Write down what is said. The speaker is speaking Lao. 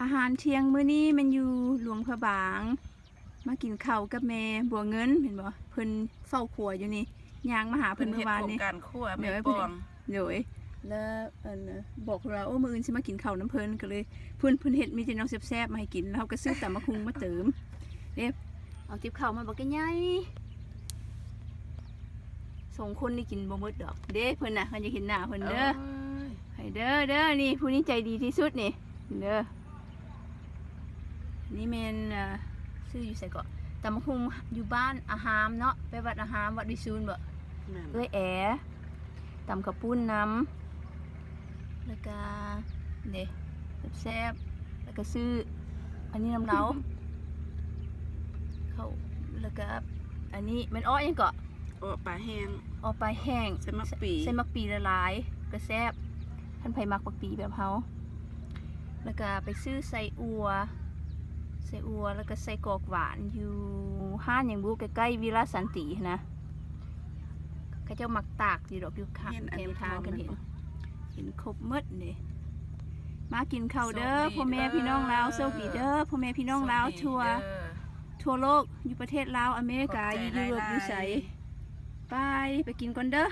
ອາຫານທ່ຽງມື້ນີ້ແມ່ນຢູ່ຫຼວງພະບາງ ມາກິນເຂົ້າກັບແມ່ບົວເງິນ ເຫັນບໍ່? ເພິ່ນເຝົ້າຄົວຢູ່ນີ້ ຍ່າງມາຫາເພິ່ນມື້ວານນີ້ ເພິ່ນເຮັດໂຄງການຄົວແມ່ປອງ ໂດຍ ແລ້ວອັນ ບອກເພິ່ນວ່າ ໂອ້ ມື້ອື່ນຊິມາກິນເຂົ້ານຳເພິ່ນ ກໍເລີຍ ເພິ່ນ ເພິ່ນເຮັດມີແຕ່ແນວແຊບໆມາໃຫ້ກິນ ແລ້ວເຮົາກໍຊື້ຕຳບັກຫຸ່ງມາເຕີມເດ້ ເອົາຕິບເຂົ້າມາບັກໃຫຍ່ ສອງຄົນນີ້ກິນບໍ່ໝົດດອກເດ້ ເພິ່ນນະ ຄັນຢາກເຫັນໜ້າເພິ່ນເດີ ໂອ້ຍ ໃຫ້ເດີ ເດີ ນີ້ ຜູ້ນີ້ໃຈດີທີ່ສຸດນີ້ເດີ ນີ້ແມ່ນ ເອີ ຊື້ຢູ່ໃສເກາະ? ຕຳບັກຫຸ່ງຢູ່ບ້ານອາຮາມເນາະ ໄປວັດອາຮາມ ວັດວິຊູນບໍ? ແມ່ນ ເອື້ອຍແອ ຕຳເຂົ້າປຸ້ນນຳ ແລ້ວກະ ເດ້ ແຊບໆ ແລ້ວກະຊື້ອັນນີ້ນຳລາວ ເຂົ້າ ແລ້ວກະອັນນີ້ແມ່ນເອາະຫຍັງເກາະ? ເອາະປາແຫ້ງ ເອາະປາແຫ້ງ ໃສ່ໝາກປີ ໃສ່ໝາກປີຫຼາຍໆ ກະແຊບ ຄັນໃຜມັກໝາກປີແບບເຮົາ ແລ້ວກະໄປຊື້ໄສ້ອົ່ວ ໄສ້ອົ່ວ ແລ້ວກະໄສ້ກອກຫວານ ຢູ່ຮ້ານຫຍັງບຸ ໃກ້ໆວິລະສັນຕິຫັ້ນນະ ເຂົາເຈົ້າມັກຕາກຢູ່ດອກ ຢູ່ຂ້າງແຄມທາງ ຄັນເຫັນ ເຫັນຄົບໝົດເດ້ ມາກິນເຂົ້າເດີ ໂຊກດີເດີ ພໍ່ແມ່ພີ່ນ້ອງລາວ ເອີ ໂຊກດີເດີ ພໍ່ແມ່ພີ່ນ້ອງລາວ ໂຊກດີເດີ ທົ່ວ ທົ່ວໂລກ ຢູ່ປະເທດລາວ ອາເມລິກາ ຢູ່ຢູໂຣບ ຢູ່ໃສ ໄປ ໄປກິນກ່ອນເດີ.